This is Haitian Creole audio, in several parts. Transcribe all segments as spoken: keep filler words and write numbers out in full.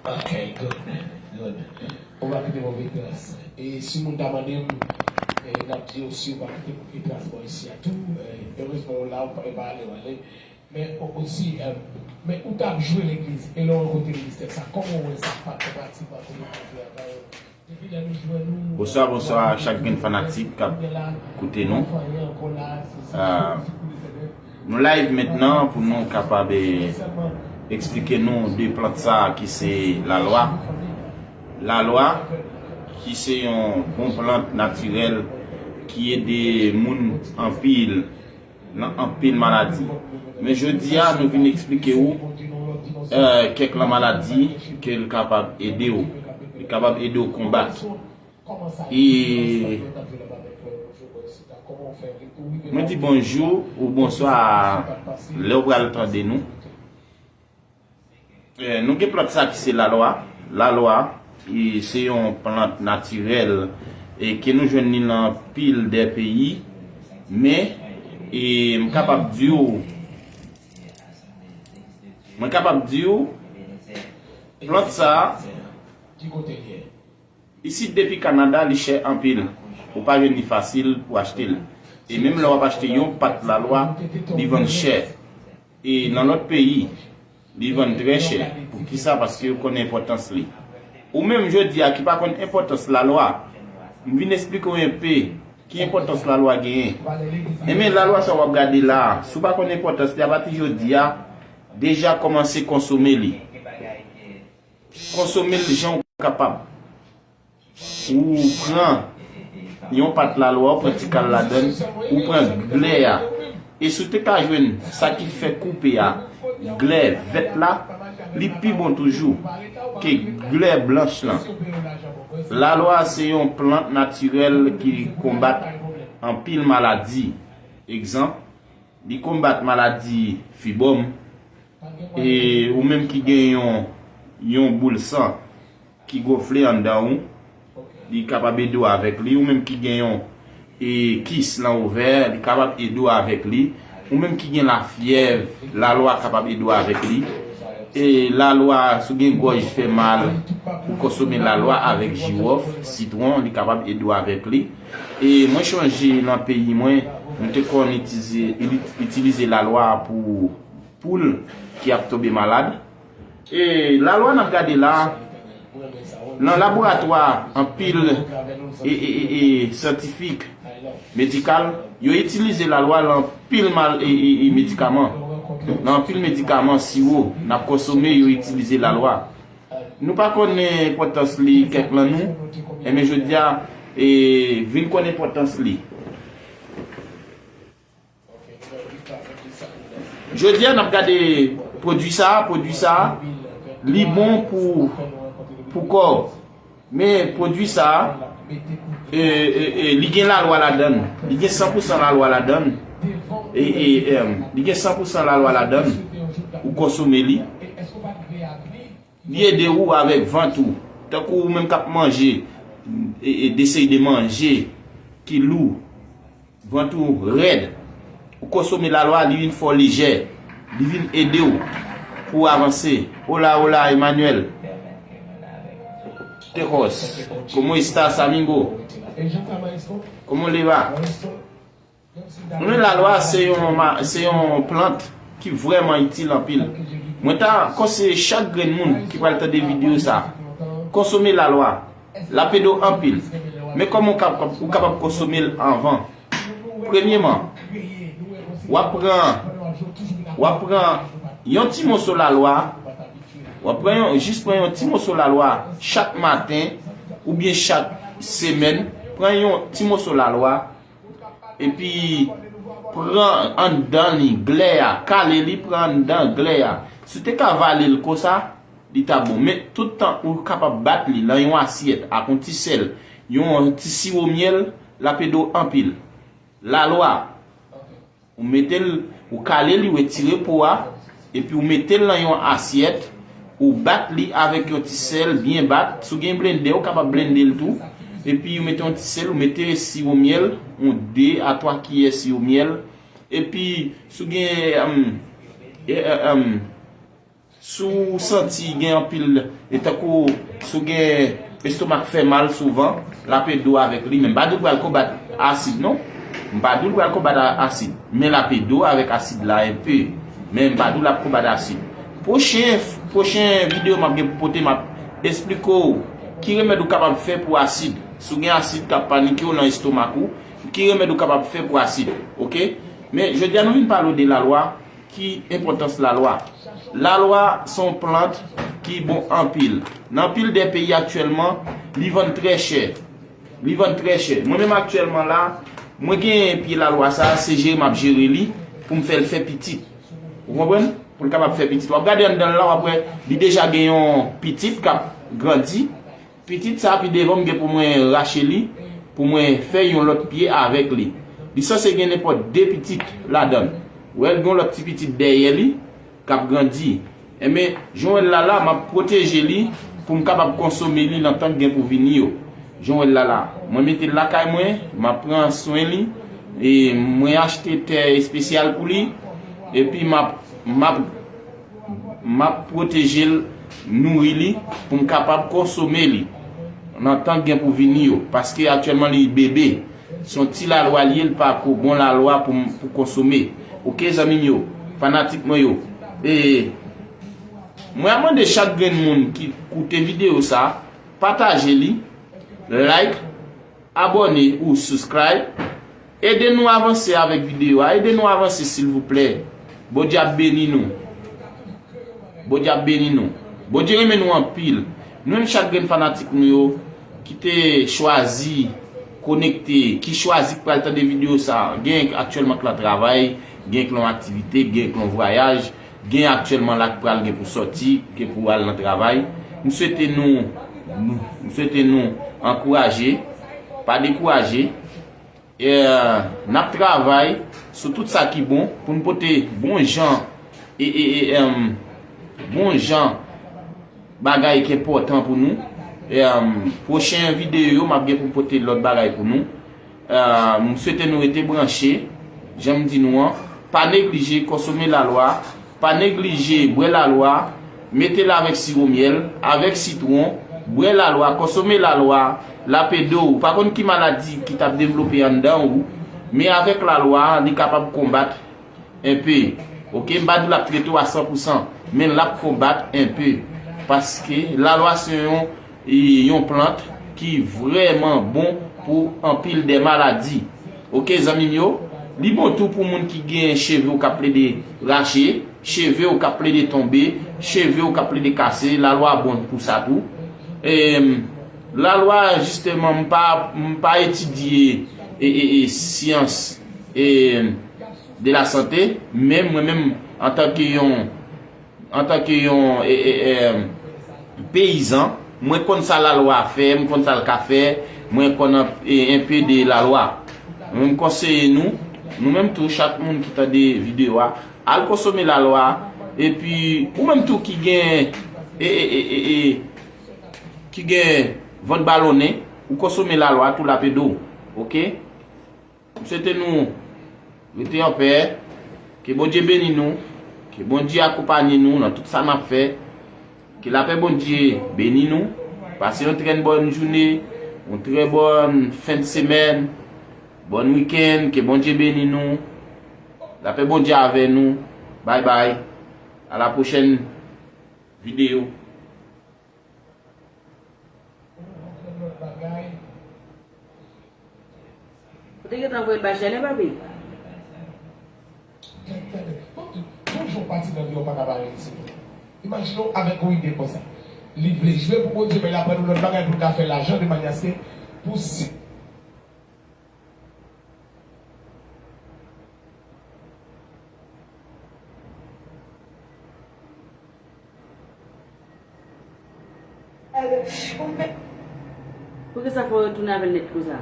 Ok, good, good. Ou pa kite move tras. E si moun ta mande m, e, n ap di yo si ou pa kite move tras bò isi a tou, e, erezman ou la, ou pa, e pa ale, w ale. Men o-, osi, e, men ou t ap jwe legliz, e lè w rankontre ministè sa, kòman w wè sa pa, pa pati pa kote w jwe avè yo? Bonswa, bonswa a chak grenn fanatik k ap koute nou. Ah, nou live mentnan pou nou kapab, eh, eksplike nou de plant sa a ki se lalwa. Lalwa, ki se yon bon plant natirèl ki ede moun anpil nan anpil maladi. Men jodi a, nou vin eksplike ou, eh, kèk nan maladi ke l kapab ede w. Li kapab ede w konbat. E mwen di bonjou ou bonswa a lè w pral tande nou. Eh, nou gen plant sa ki se lalwa. Lalwa, e, se yon plant natirèl, e, ke nou jwenn li nan pil de peyi. Men, e, m kapab di w, mwen kapab di w, plant sa a, isit depi Kanada, li chè anpil. Ou pa jwenn li fasil pou achte l. E menm lè w ap achte yon pat lalwa, li vann chè. E nan lòt peyi, li vann trè chè. Poukisa? Paske yo konn enpòtans li. Ou menm jodi a ki pa konn enpòtans lalwa, m vin eksplike w enpe ki enpòtans lalwa genyen. Enben, lalwa sa w ap gade la a, si w pa konn enpòtans li, apati jodi a, deja kòmanse konsome li. Konsome l jan w kapab. Ou pran yon pat lalwa, ou pran ti kal ladan l, ou pran glè a. E si w te ka jwenn sa ki fè koupe a, glè vèt la, li pi bon toujou ke glè blanch lan. Lalwa se yon plant natirèl ki konbat anpil maladi. Egzanp, li konbat maladi fibwòm, e ou menm ki gen yon, yon boul san ki gonfle anndan ou, li kapab ede w avèk li. Ou menm ki gen yon, e, kis nan ovè, li kapab ede w avèk li. Ou menm ki gen lafyèv, lalwa kapab ede w avèk li. E lalwa, si w gen gòj fè mal, ou konsome lalwa avèk jiwòf, sitwon, li kapab ede w avèk li. E mwen chonje nan peyi mwen, nou te konn itilize, itilize lalwa pou poul ki ap tonbe malad. E lalwa n ap gade la a, nan laboratwa, anpil e, e, e, e syantifik medikal, yo itilize lalwa nan anpil mal, e, e, e medikaman. Nan anpil medikaman, siwo, n ap konsome, yo itilize lalwa. Nou pa konnen enpòtans li kèk nan nou, enben jodi a, e, vin konn enpòtans li. Jodi a, n ap gade pwodui sa a, pwodui sa a, li bon pou, pou kò w. Men pwodui sa a, e, e, e, li gen lalwa ladan l. Li gen san pou san lalwa ladan l. E, e, em, li gen san pou san lalwa ladan l. Ou konsome li. Li ede ou avèk vant ou. Tankou ou menm k ap manje, e, e, desey de manje ki lou, vant ou rèd, ou konsome lalwa, li vin fè w lejè, li vin ede w pou w avanse. Hola, hola, Emmanuel. Tecos, como estás, amigo? Como le va? Nou menm lalwa se yon ma-, se yon plant ki vrèman itil anpil. Mwen ta konseye chak grenn moun ki pral tande videyo sa, konsome lalwa. L ap ede w anpil. Men kòman w kap-, ou kapab konsome l anvan? Premyeman, w ap pran, w ap pran yon ti moso lalwa, w ap pran yon, jis pran yon ti moso lalwa chak maten oubyen chak semèn, pran yon ti moso lalwa, epi pran anndan li, glè a, kale li, pran anndan glè a. Si w te ka vale l konsa, li t ap bon. Men tout tan ou kapab bat li nan yon asyèt ak yon ti sèl, yon ti siwo myèl, l ap ede w anpil. Lalwa, ou mete l, ou kale li, ou retire po a, epi ou mete l nan yon asyèt, ou bat li avèk yon ti sèl, byen bat. Si w gen blendè, ou kapab blende l tou. Epi ou mete yon ti sèl, ou mete siwo myèl, yon de a twa kiyè siwo myèl, Epi, si w gen, em, e, e, em, si w santi gen anpil, e tankou si w gen estomak fè mal souvan, l ap ede w avèk li. Men m pa di w pral konbat asid, non. M pa di w pral konbat a-, asid. Men l ap ede w avèk asid la enpe. Men m pa di w l ap konbat asid. Pwochen, pwochen videyo m ap gen pou pote, m ap esplike w ki remèd ou kapab fè pou asid. Si w gen asid k ap panike w nan estomak ou, ki remèd ou kapab fè pou asid. Oke? Men jodi a nou vin pale w de lalwa. Ki enpòtans lalwa? Lalwa se yon plant ki bon anpil. Nan anpil de peyi aktyèlman, li vann trè chè. Li vann trè chè. Mwen menm aktyèlman la, mwen gen pye lalwa sa, se jere m ap jere li pou m fè l fè pitit. Ou konprann? Pou l kapab fè pitit. W ap gade anndan l la, w ap wè li deja gen yon pitit k ap grandi. Pitit sa, pi devan, m gen pou mwen rache li, pou mwen fè yon lòt pye avèk li. Li sanse gen nenpòt de pitit ladan l. Ou wè l gen yon lòt ti pitit dèyè li k ap grandi. Enben, jan w wè l la la, m ap pwoteje li pou m kapab konsome li nan tan k gen pou vini yo. Jan w wè l la la, mwen mete l lakay mwen, m ap pran swen li, e mwen achte tè espesyal pou li, epi m ap, m ap, m ap pwoteje l, nouri li, pou m kapab konsome li nan tan k gen pou vini yo, paske aktyèlman li bebe. Se yon ti lalwa li ye, li pa ko bon lalwa pou m, pou konsome. Oke, zanmi m yo, fanatik mwen yo. E mwen ap mande chak grenn moun ki koute videyo sa, pataje li, like, abòne ou subscribe. Ede nou avanse avèk videyo a. Ede nou avanse, silvouplè. Bondye ap beni nou. Bondye ap beni nou. Bondye renmen nou anpil. Nou menm chak grenn fanatik nou yo ki te chwazi konekte, ki chwazi pral tande videyo sa. Gen aktyèlman k nan travay, gen k nan aktivite, gen k nan vwayaj, gen aktyèlman la k pral gen pou sòti, gen pou al nan travay. M swete nou, nou, m swete nou ankouraje, pa dekouraje. E, n ap travay sou tout sa ki bon pou n pote bon jan, e, e, e, em, bon jan bagay ki enpòtan pou nou. E, em, pwochen videyo yo, m ap gen pou m pote lòt bagay pou nou. E, m swete nou rete branche, jan m di nou an. Pa neglije konsome lalwa, pa neglije bwè lalwa, mete l avèk siwo myèl, avèk sitwon, bwè lalwa, konsome lalwa, l ap ede w. Ou pa konn ki maladi ki t ap devlope anndan ou, men avèk lalwa, li kapab konbat enpe. Oke, m pa di l ap trete w a san pou san, men l ap konbat enpe. Paske lalwa se yon e yon plant ki vrèman bon pou anpil de maladi. Oke, zanmi m yo, li bon tou pou moun ki gen cheve w k ap plede rache, cheve w k ap plede tonbe, cheve w k ap plede kase, lalwa bon pou sa tou. E, lalwa, jisteman, m pa, m pa etidye e, e, e, syans e, de la sante, men mwen menm, antanke yon antanke yon e, e, e, peyizan, mwen konn sa lalwa fè, m konn sa l ka fè, mwen konn an- e, enpe de lalwa. Mwen m konseye nou, nou menm tou, chak moun ki tande videyo a, al konsome lalwa, epi ou menm tou ki gen, e, e, e, e, e, ki gen vant balonnen, ou konsome lalwa tou, l ap ede w, oke? M swete nou rete anpè. Ke Bondye beni nou. Ke Bondye akonpaye nou nan tout sa n ap fè. Ke lapè Bondye beni nou. Pase yon trè bòn jounen, yon trè bòn fen de semèn, bòn wikenn. Ke Bondye beni nou. Lapè Bondye avè nou. Bye bye. A la pwochèn videyo. Ou te gentan voye l bay Jèlen, papi? Toujou pati nan vi w pa ka bare isit. Imajine w avèk yon ide konsa. Li vle jwe pou Bondye, men l aprann yon lòt bagay pou l ka fè lajan de manyè aske pou si Poukisa fò w retounen avè l nèt konsa?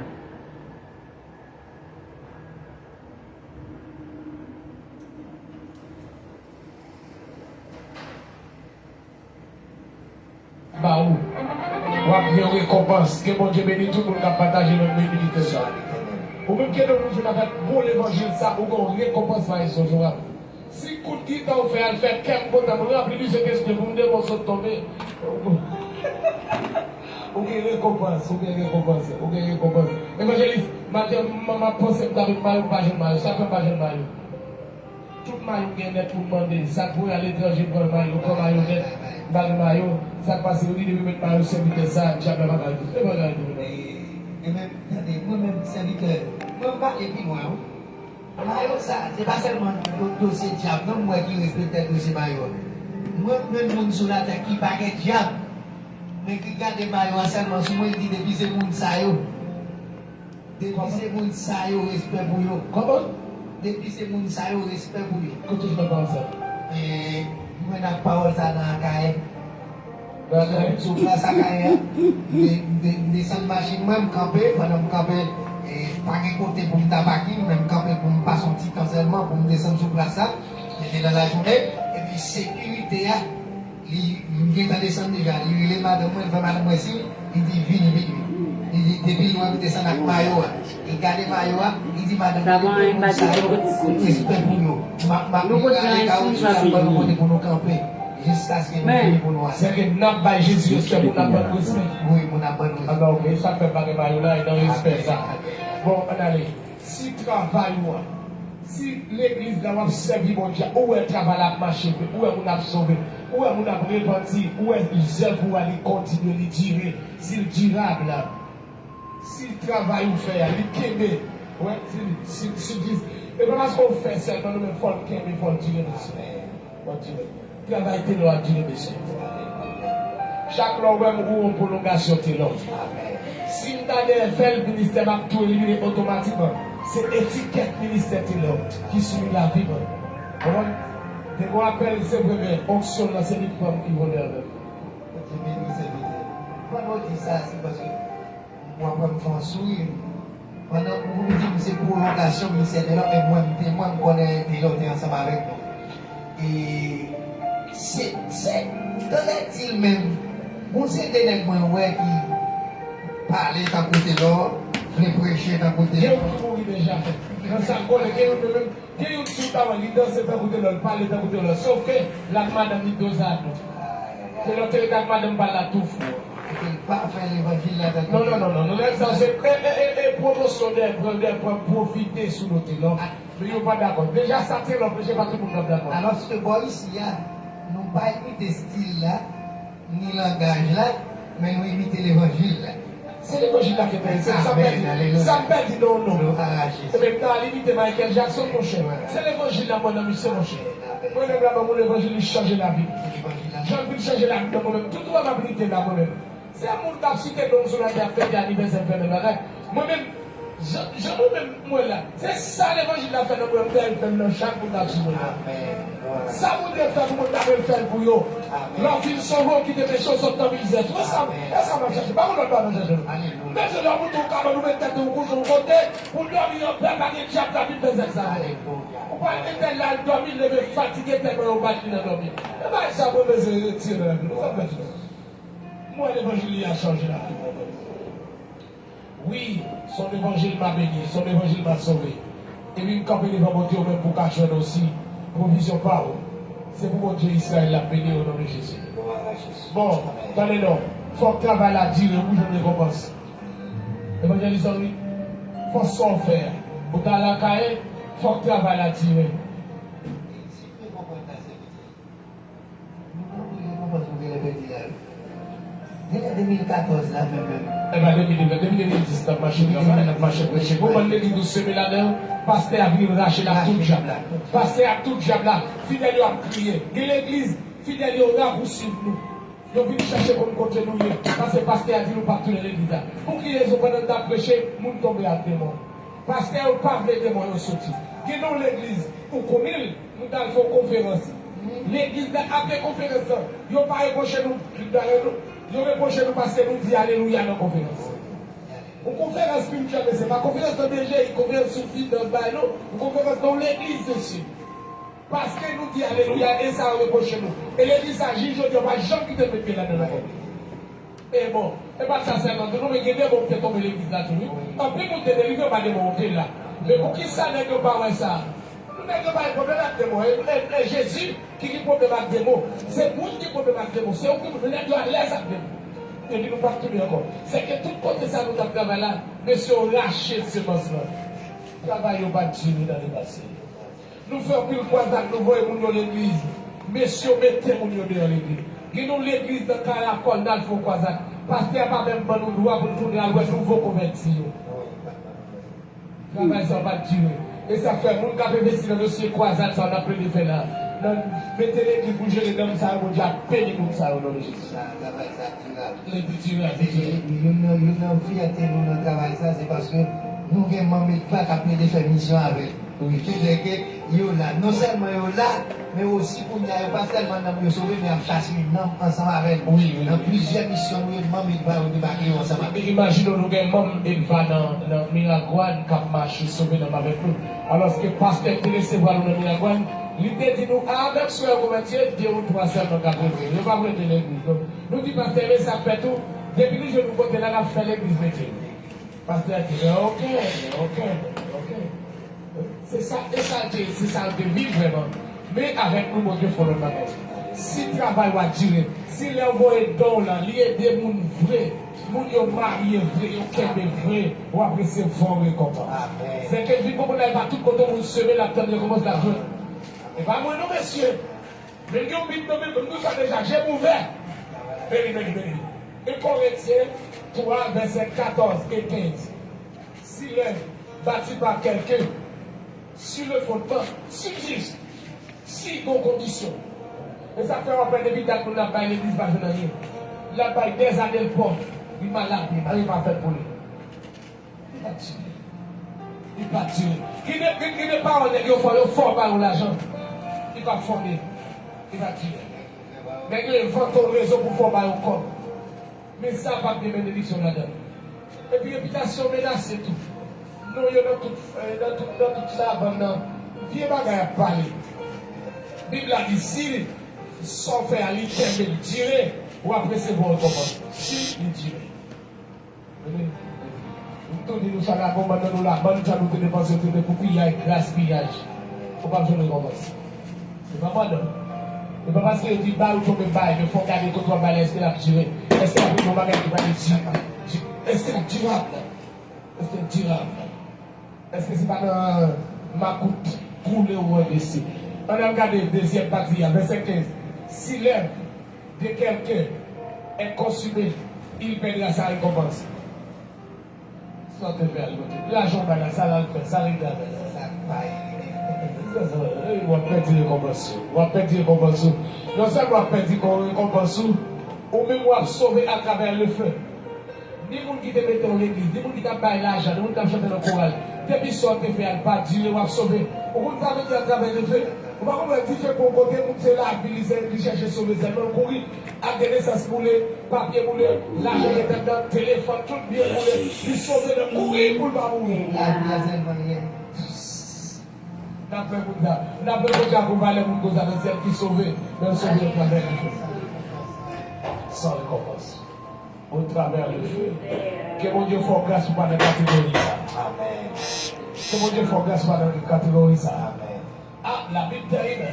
Ba ou. W ap gen yon rekonpans. Ke Bondye beni tout moun k ap pataje lòt meditè sa. Ou menm ki ede moun jwenn avèk bon levanjil sa, ou gen yon rekonpans, maestro Jorab. Si kout gita w fè al fè kè m kontan, m ranpli li se kesyon pou m de bon sot tonbe. Ou gen rekonpans, ou gen rekonpans, ou gen rekonpans. Evanjelis, maten, m, m ap panse m t avèk mayo, m pa jwenn mayo. Sa fè m pa jwenn mayo. Tout mayo m gen nèt pou m mande. Sa k voye aletranje pran mayo, pran mayo nèt, m pa gen mayo. Sa k pase, yo di depi yo met mayo sèvitè sa, dyab la pa ka rete. Se pa ka rete menm. E, e menm, tande, mwen menm, sèvitè, mwen m pale pi lwen, wi. Mayo sa, se pa sèlman do-, dosye dyab, non, m wè ki respektè dosye mayo. Mwen, m jwenn moun sou latè ki pa gen dyab, men ki gade mayo a sèlman sou mwen, li di depi se moun sa yo. Depi se moun sa yo, respè pou yo. Kòman? Depi se moun sa yo, respè pou yo. Kote w jwenn pawòl sa? E, mwen ak pawòl sa nan Akayè. Nan Akayè? Sou, sou plas Akayè a. M de-, m de-, m desann machin mwen, m kanpe. Pandan m kanpe, e, pa gen kote pou m ta pakin, men m kanpe pou m pase yon ti tan sèlman, pou m desann sou plas la. Se te nan lajounen. Epi sekirite a, li, m gentan desann deja. Li rele madanm mwen, li fè madanm mwen siy, li di, "Vini, vini." Li di, depi l wè m desann ak mayo a, li gade mayo a, li di, "Madanm, depi moun sa yo, respè pou yo." M ap, m ap rale kay ou, m ap ban nou kote pou nou kanpe, jiskaske nou fini pou nou ale. Sèke n ap bay Jezi respè pou n ap ban l respè. Wi, pou n ap ban l respè. Anben, ok, sa k fè m pa gen mayo la, e nan respè sa. Bon, ann ale. Si travay ou an, si legliz la w ap sèvi Bondye a, ou wè travay la ap mache vre, ou wè moun ap sove, ou wè moun ap repanti, ou wè zèv ou a li kontinye, li dire, si l dirab, si travay ou fè a, li kenbe, wè, si, si, si, e pa paske w fè sèlman, non, men fò l kenbe, fò l dire, mesye. Fò l dire. Travay Telor ap dire, mesye. Chak lè w wè m, ou yon pwolongasyon Telor. Si m ta dèyè fè l, ministè m ap tou elimine otomatikman. Se etikèt ministè Telor ki sou lavi m. Konprann? Te gon apèl, se vre, men onksyon nan se li k pran m ki vole avè m. Bondye beni w, sèvitè. Pandan w di sa, se paske w ap wè m fè yon souri. Pandan ou di m se pwolongasyon ministè Telor, men mwen, m te, mwen, m konnen Telor te ansanm avèk nou. E se, se, tande di l menm, bon, se de nèg mwen wè ki pale tankou Telor, vle preche tankou Telor. Gen youn ki mouri deja. Nan sa konnen, gen youn menm, gen youn sou tab la, li danse tankou Telor, li pale tankou Telor. Sòf ke l ak madanm li dozado. Telor te ret ak madanm pa l la tou fou. Epi l pa fè levanjil la tankou Telor. Non, non, non, non, non, nèg sa se, e, e, e, e, pwomosyon dè, dè, dè pwofite sou do Telor. Men yo pa dakò. Deja sa Telor preche pa tout moun k ap dakò. Alòske bò isi a, nou pa imite stil la, ni langaj la, men nou imite levanjil la. Se levanjil la ki enterese m. Sa m pèdi, sa m pèdi non, non. Ebyen, m ta al imite Michael Jackson, monchè. Se levanjil la m wè nan misye, monchè. Mwen, nèg la ban m yon levanjil, li chanje lavi m. Jan l vin chanje lavi m nan mwen menm. Tout wè m ap lite la, mwen menm. Se moun k ap site non m sou latè ap fete anivèsè, m fè bèl bagay. Mwen menm, jan, jan mwen menm, mwen la. Se sa levanjil la fè nan mwen, m dèyè l fè l nan chak moun k ap swiv mwen la. Sa Bondye fè pou mwen, m ta dwe fè l pou yo. Lè w fin sove, w kite peche, w sot nan mizè. Se sa, e sa m ap chache. Pa gen lòt bagay m ap chache non. Mesye, lè w moute yon kabann, ou met tèt ou kouche yon kote, ou dòmi anpè, pa gen dyab k ap vin fè zèv sa avè w. Ou pa entèl la al dòmi, leve fatige tèlman yo bat li nan dòmi. E bagay sa mwen bezwen retire nan lavi nou. Sa m bezwen. Mwen levanjil li a chanje lavi mwen. Wi, se yon levanjil m a beni, se yon levanjil m a sove. Epi m kanpe devan Bondye ou menm pou w ka jwenn osi pwovizyon pa w. Se pou Bondye Izrayèl la beni w o non de Jezi. Bon, tande non, fòk travay la dire pou w jwenn rekonpans. Evanjelis Henry, fòk sa w fè a. Ou ta lakay, fòk travay la dire. Depi de mil katòz la menm, menm. Epa, depi, depi, depi de mil dis n ap mache travay, n ap mache preche. Gon bann legliz nou seme ladan yo, pastè a vini rache l ak tout dyab la. Pastè a ak tout dyab la, fidèl yo ap kriye. Gen legliz, fidèl yo rapousiv nou. Yo vin chèche konn kote nou ye, paske pastè a di nou p ap tounen legliz la. Pou ki rezon pandan n t ap preche, moun tonbe ak demon? Pastè yo pa vle demon yo soti. Gen nan yon legliz, ou konnen l, nou t al fè yon konferans. Legliz la, apre konferans lan, yo pa repwoche nou, yo repwoche nou paske nou di alelouya nan konferans. Yon konferans espirityèl, men se pa konferans nan D J I, konferans sou finans, bagay non. Yon konferans nan yon legliz, mesye. Paske nou di alelouya, e sa yo repwoche nou. E legliz sa, jis jodi a, yo pa janm kite n met pye ladan l ankò. E bon, e pa sa sèlman tou, non, men gen de moun ki te tonbe legliz la tou, wi. Anpil moun te delivre pa demon yo te la. Men poukisa nèg yo pa wè sa? Nou nèg yo pa gen pwoblèm ak demon. E, e, e Jezi ki gen pwoblèm ak demon. Se moun ki gen pwoblèm ak demon. Se yo ki moun nèg yo alèz ak demon. Epi nou p ap kenbe ankò. Sèke tout kote sa nou t ap travay la, mesye yo rache semans lan. Travay yo pa t dire nan lepase. Nou fè anpil kwazad, nou voye moun yo legliz. Mesye yo mete moun yo deyò legliz. Gen nou legliz nan Karakòl, n al fè yon kwazad. Pastè a pa menm ban nou dwa pou n tounen al wè nouvo konvèti yo. Travay sa pa t dire. E sa k fè moun k ap envesti nan dosye kwazad sa n ap plede fè la. Nan mete legliz pou jere nanm sa yo, Bondye ap beni moun sa yo nan non Jezi. Travay sa dire. Li pi dire, li pi dire. Youn nan, youn nan fyète nou nan travay sa, se paske nou gen manm EDVA k ap plede fè misyon avè n. Wi. Ki fè ke yo la. Non sèlman yo la, men osi kounye a yo pa sèlman nanm yo sove, men y ap chache nanm ansanm avè n. Wi, wi, wi. Nan plizyè misyon nou ye, manm EDVA yo debake yo ansanm avè n. Imajine w, nou gen manm EDVA nan, nan Miragwàn k ap mache sove nanm avèk nou. Alòske pastè ki te resevwa nou nan Miragwàn, li te di nou, a, menm si yo konvèti, de ou twa sèlman k ap rete. Yo p ap rete legliz, non. Nou di pastè, men sa k fèt tou, depi nou jwenn yon kote la, n ap fè legliz mete. Pastè a di, men oke, men oke, men oke. Se sa, e sa l te, se sa l te viv vrèman. Men avèk nou, Bondye fè yon lòt bagay. Si travay w a dire, si lè w voye don w lan, li ede moun vre, moun yo marye vre, yo kenbe vre, w ap resevwa yon rekonpans. Amèn. Sèke vin konprann la, e pa tout kote moun seme, l ap tann rekonpans l ap jwenn. E pa mwen non, mesye. Men gen yon Bib nan men m, m di w sa deja, je m ouvè. Beni, beni, beni. Un Corinthiens trois, versets quatorze et quinze. Si l'œuvre bâtie par quelqu'un sur le fondement subsiste, si gon kondisyon. E sa k fè w ap wè depi dat moun ap bay legliz pa jwenn anyen. L ap bay dèzane l pòv, li malad, anyen pa fèt pou li. Li pa dire. Li pa dire. Gen de, gen, gen de pawòl nèg yo fè, yo fè w ba yo lajan. Li pa fòme. Li pa dire. Nèg yo envante yon rezon pou fè w ba yo kòb. Men sa p ap gen benediksyon ladan l. Epi repitasyon menase tou. Non yo nan tout, eh, nan tout, nan tout savann nan. Vye bagay ap pale. Bib la di, si sa w fè a, li kenbe, li dire, w ap resevwa rekonpans. Si li dire. M tou di nou sa la, bon, bann nan nou la, bann jan nou te depanse yo, se te pou piyay, gaspiyaj. Ou p ap jwenn rekonpans. Se pa pandan. E pa paske yo di bay ou tonbe bay, men fò w gade kote w ap bay la, èske l ap dire? Èske l ap yon bagay ki pral di? Èske l dirab? Èske l dirab? Èske se pa nan makout koule ou envesti? Ann al gade dezyèm pati a, vèsè kenz. Si l'œuvre de quelqu'un est consumée, il perdra sa récompense. Sa w te fè a, l kote? Lajan w bay la, sa l al fè, sa l regle avè l? Sa k pa ye. W ap pèdi rekonpans ou. W ap pèdi rekonpans ou. Non sèlman w ap pèdi kon rekonpans ou, ou menm w ap sove atravè lefe. Ni moun ki te mete w legliz, ni moun ki t ap bay lajan, ni moun ki t ap chante nan koral. Depi sa w te fè a, l pa dire, w ap sove. Ou konn sa vle di atravè lefe? Ou pa konn wè dife pran kote moun se lavi li, se li chèche sove sèlman, l kouri. Ak de nesans boule, papye boule, lajan ret anndan, telefòn, tout byen boule, li sove nan kouri pou l pa mouri. Lavi a sèlman li ye. N ap wè moun sa, n ap wè Bondye ak yon valè moun konsa nan syèl ki sove, men l sove atravè lefe. San rekonpans. Au travers le feu. Ke Bondye fè w gras pou pa nan kategori sa. Amèn. Ke Bondye fè w gras pou pa nan kategori sa. Amèn. Ah, la Bible tèrible.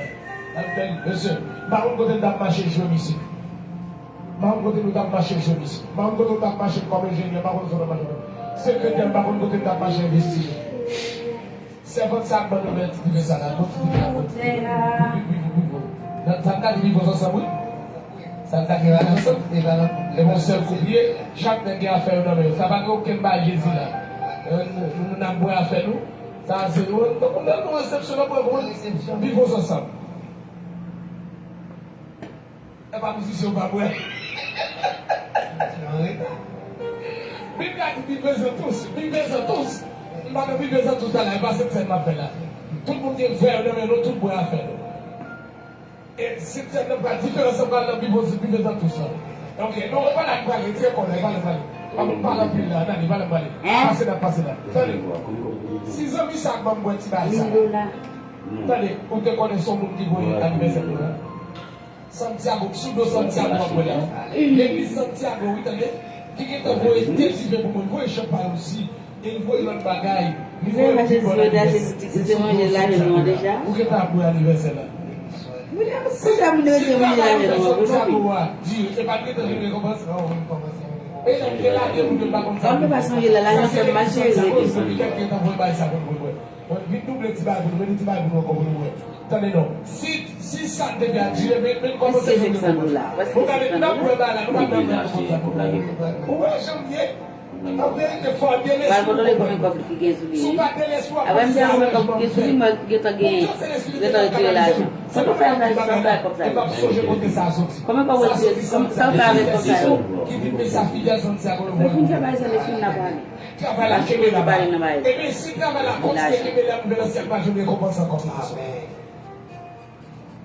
La Bible tèrible. Mesye, m pa konn kote n t ap mache jwe mizik. M pa konn kote nou t ap mache jwe mizik. M pa konn kote nou t ap mache kòm enjenyè, m pa konn kote nou t ap mache. Sekretè, m pa konn kote n t ap mache envesti. Sèvant sa k ban nou bèl ti dife sa la, bon ti dife la, bon ti dife. Pi, pi, pi, pi, pi. Sa n ka di pi fò ansanm, wi. Sa n ka di ansanm. E bon sèl koup ye, chak nèg gen afè yo nan men yo. Sa pa gen okenn bagay Jezi la. Euh, nou, nou, n ap bwè afè nou. Sa se, nou, nou, nou resepsyon, n ap bwè, bon, pi fò ansanm. E pa mizisyen w pa bwè. Bib la di, buvez-en tous, buvez-en tous. M pa nan buvez-en tous la, la, e pa Sentsèn m ap fè la. Tout moun gen vè yo nan men nou, tout bwè afè nou. E Sentsèn nan pral diferans, sa pral nan buvez-, buvez-en tous la. Ok, non, e pa la m prale, ti ekòl la, e pa la m prale. Pa moun pale anpil la, tande, pa la m prale. Pase la, pase la. Tande. Si zanmi sa ban m bwè ti bagay sa. Tande, ou te konnen se yon moun ki voye anivèsè pou la. Santiago, sou do Santiago w ap wè la. Legliz Santiago, wi, tande. Ki gentan voye de dife pou mwen, voye chanpay osi. Li voye lòt bagay. Li voye yon pi bon anivèsè. Se sou sa. Ou gentan ap bwè anivèsè la. Poukisa moun yo di manje lajan nou an pou nou? Di, e pa t gentan jwenn rekonpans? An, wi, m kòmanse jwenn rekonpans. E lè m te lage moun yo pa konn sa. Kòm nou pa sonje la, lajan fè m mal cheri. Vin double ti bagay pou nou, mete ti bagay pou nou ankò pou nou wè. Tande non. Si, si sa te vin a dire, men, men kòmanse jwenn rekonpans. Bon, gade, n ap wè bagay la, nou pa nan konprann sa. Ou wè jan m ye? An verite, fò w delespri w konprann. Si w pa delespri w ap konn se anrajman m fè. Pou kisa w se lespri ki te fè anrajman m fè? E m ap sonje kote sa a soti. Sa a soti sou Jezi ki di, men sa fidèl, santi sa konn mwen. Travay la kenbe la ba. Ebyen, si travay la kontinye kenbe la, nou vin nan syèl pa jwenn rekonpans ankò. Amèn.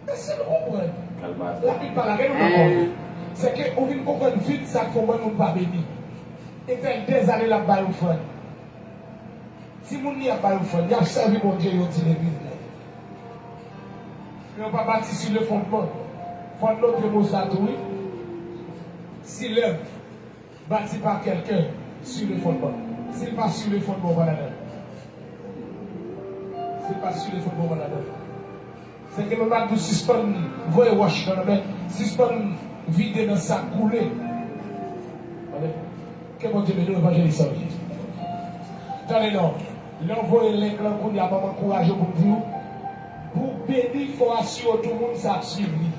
Èske nou konprann? Labib pa la, gade nou nan kò. Se ke ou vin konprann vit sa k fè yon bann moun pa beni. E fè dèzane l ap bay ofrann. Timoun li ap bay ofrann, y ap sèvi Bondye, yo di legliz la. Men yo pa bati sou le fondman. Fò n note mo sa tou, wi. Si lèv bati pa kèlken sou le fondman. Si l pa sou le fondman, w pa ladan l. Si l pa sou le fondman, w pa ladan l. Se ke mwen pa di w sispann voye wòch nan lanmè, sispann vide nan sak koule. Amèn. Ke Bondye beni w, evanjelis Sanvi. Tande non, lè w voye link lan kounye a, ban m ankouraje w pou m di w, pou w beni, fò w asire w tou moun sa ap swiv li.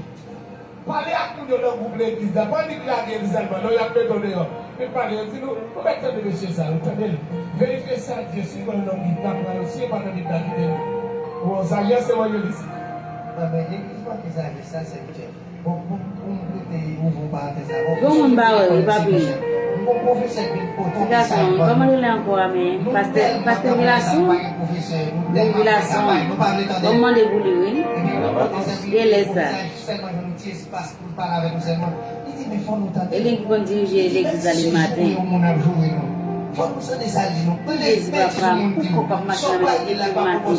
Pale ak moun yo nan gwoup legliz la. Pa annik lage l sèlman, non, y ap mete w deyò. Men pale, yo di nou, ou mèt tande mesye sa, ou tande l. Verifye sa l di yo, si l pran nan Bib la, pran l, si l pa nan Bib la, kite l. Bon, sajès evanjelis. Mwen, men legliz manke sajès la, sèvitè. Bon, pou, pou m rete ouvri yon parantèz la, bon, yon moun pa wè, wi, papi. Yon pwofesè ki vin pote ti gason, kòman li rele ankò a, men? Pastè, pastè Wilason? Wi, Wilason. Bon, m mande pou li, wi. Gen lè sa. Sèlman jan nou ti espas pou l pale avèk nou sèlman. Li di, men fò nou tande. E li ki konn dirije legliz la le maten. Fò nou tande sa l di nou. Jezi papa, pou kòk ap mache nan men epi maten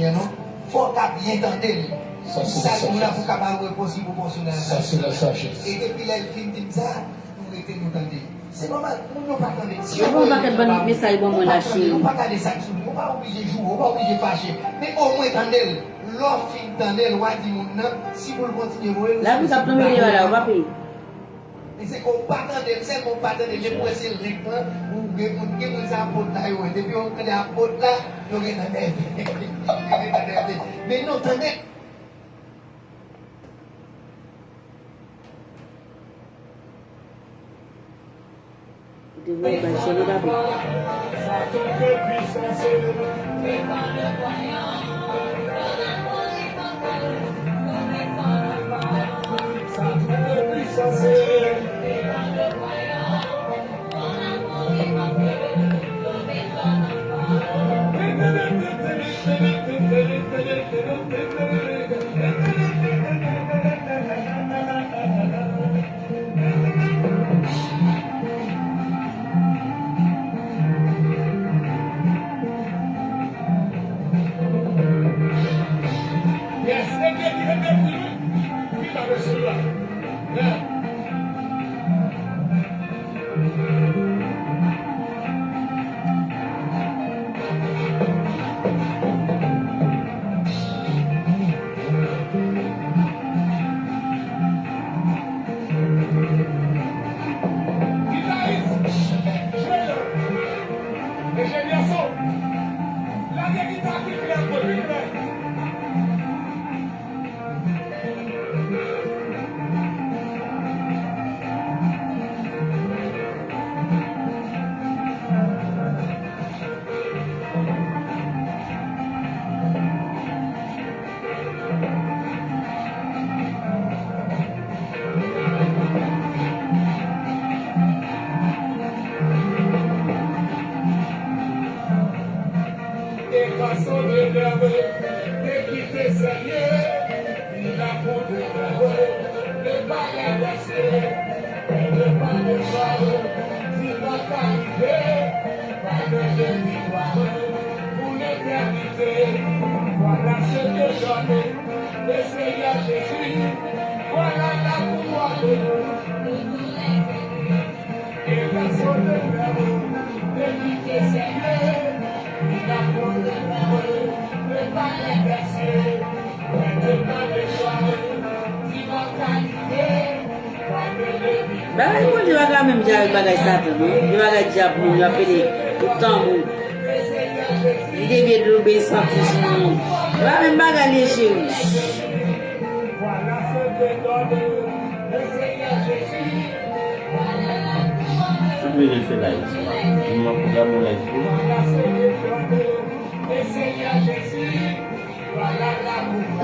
Jezi. Fò w ka byen tande l. Sa se la sajès. Pou sa l di w la pou w ka ba l repons li pwoposyonèl. Sa se la sajès. E depi lè l fin di m sa, nou rete nou tande. Se nòmal, moun yo pa tande. Si yo voye yon pakèt bann mesaj ban mwen la, cheri. Ou pa tande sa k sou li, ou pa oblije joure, ou pa oblije fache. Men omwen tande l. Lè w fin tande l, w a di moun nan, si pou l kontinye voye l, ou sou li. Lapli k ap tonbe deyò la, ou pa peye. Men se ke w pa tande l, sèlman w pa tande l, men pou wè se link lan, ou gen moun, gen moun se apot la yo wè. Depi yo tande apot la, yo gentan nève. Yo gentan nève. Men non, tande. Ou te voye bay cheri papi. Yes, ede, ede, ede, ede, ede, ede, ede, Gitaris, jwe nan enjenyè son. Lage gita pi klè, pi klè. E gason de lè te kite Senyè, li la pou de lè, le bagay danse, le pa de chwa, di pa ka rive, pa de vikwa pou letènite. Vwala se ke jòne, le Senyè Jezi, vwala la pou ale. E gason de lè te kite Bagay Bondye pa ka menm jan avèk bagay Satan, non. Gen bagay dyab, moun yo ap pede pou tanbou. Li te vye dlo ben santi sou moun. Se pa menm bagay li ye, cheri. Ou bezwen fè live, sèlman. Di m, mwen pwogram yon live pou ou.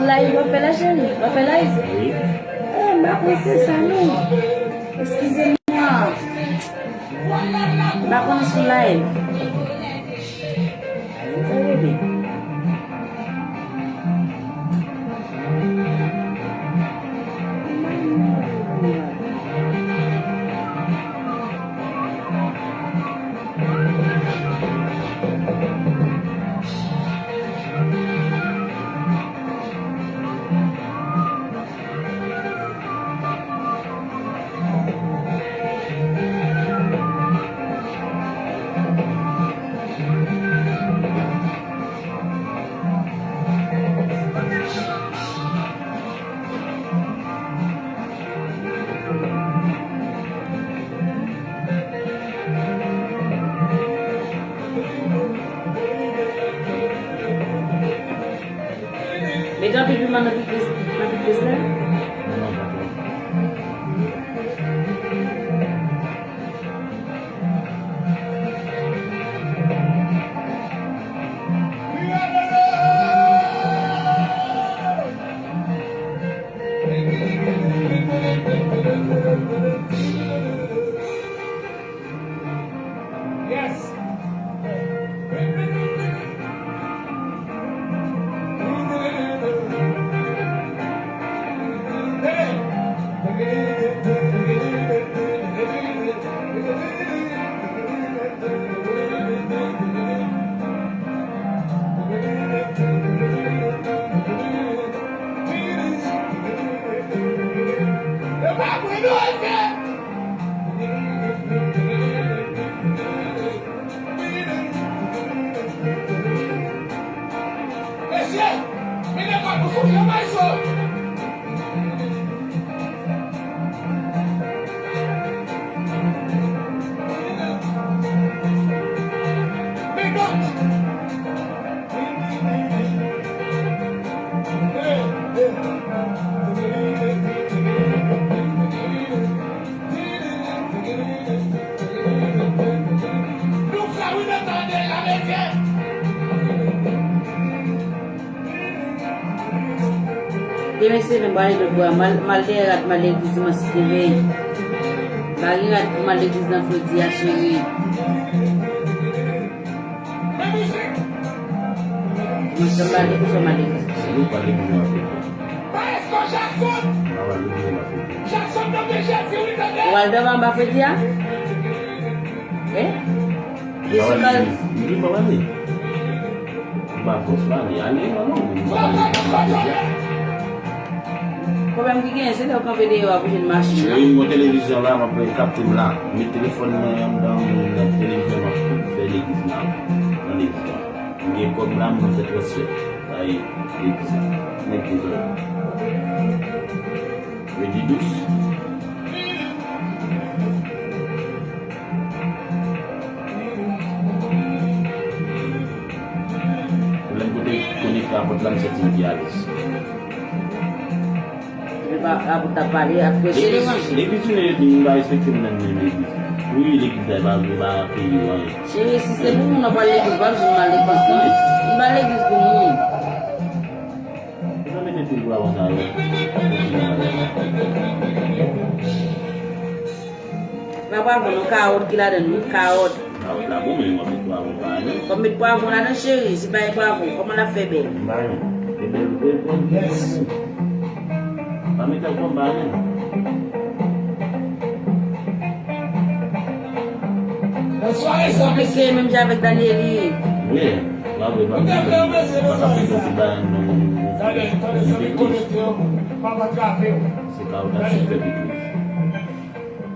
Live, w ap fè la, cheri? W ap fè live? Wi. Eh, m pa konn se sa, non. Eskize mwen. M pa konn sou live. Sa rele. Mete anpil piman nan piklis, nan piklis la. Yes. Mesye, mete kò nou sou yo, Mayso. Medòt. Nou fè wi, nou tande la, mesye. Demen se demen, m prale lòt bò a. M al, m al dèyè rad, m al legliz, m al site veye. M pa gen rad pou m al legliz nan fredi a, cheri. Mwen janm pale pou sa m al legliz. Se nou pale pou nou ap fete. Ou al dòmi anba fredi a? Eh? Li sou kal. Li pa pale. Li pa fòs pale. Ale, non, non, li pa pale pou nou ap fete. Pwoblèm ki genyen, se lè w kanpe deyò a pou jwenn machin nan. Cheri, m gon televizyon la, m ap kapte m la. M met telefòn mwen anndan televizyon, m ap fè legliz la. Nan legliz la. M gen kòb la, m fè transfè. Bay legliz la. Nèg ki zòrèy. Redi dous. Lè m kote konekte a pòt la, m santi m pi alèz. Li pa, apot ap pale, ap preche li menm. Legliz, legliz, moun yo di m pa respekte m nan menm legliz. Wi, legliz la, e pa, e pa peye yo anyen. Cheri, si se pou moun nan pral legliz, pa bezwen al depans non. M pa legliz pou moun. Ou pa mete pil pou avan sa yo. Nan pwavon, non, kawòt ki ladan l, wi, kawòt. Kawòt la bon, men w ap met pwavon pa anyen. Kòm met pwavon ladan, cheri, si pa gen pwavon, kòman l ap fè bèl? M pa yon. E bèl, bèl, bèl, bèl. Yes. Pa mete ankò, m pa anyen. Bonswa, mesye, menm jan avèk Daniel li ye. Wi, pa vre, pa vre. Pa ka fè yon ti bagay, non. Li vin tou. Se pa ou ta fè pitit.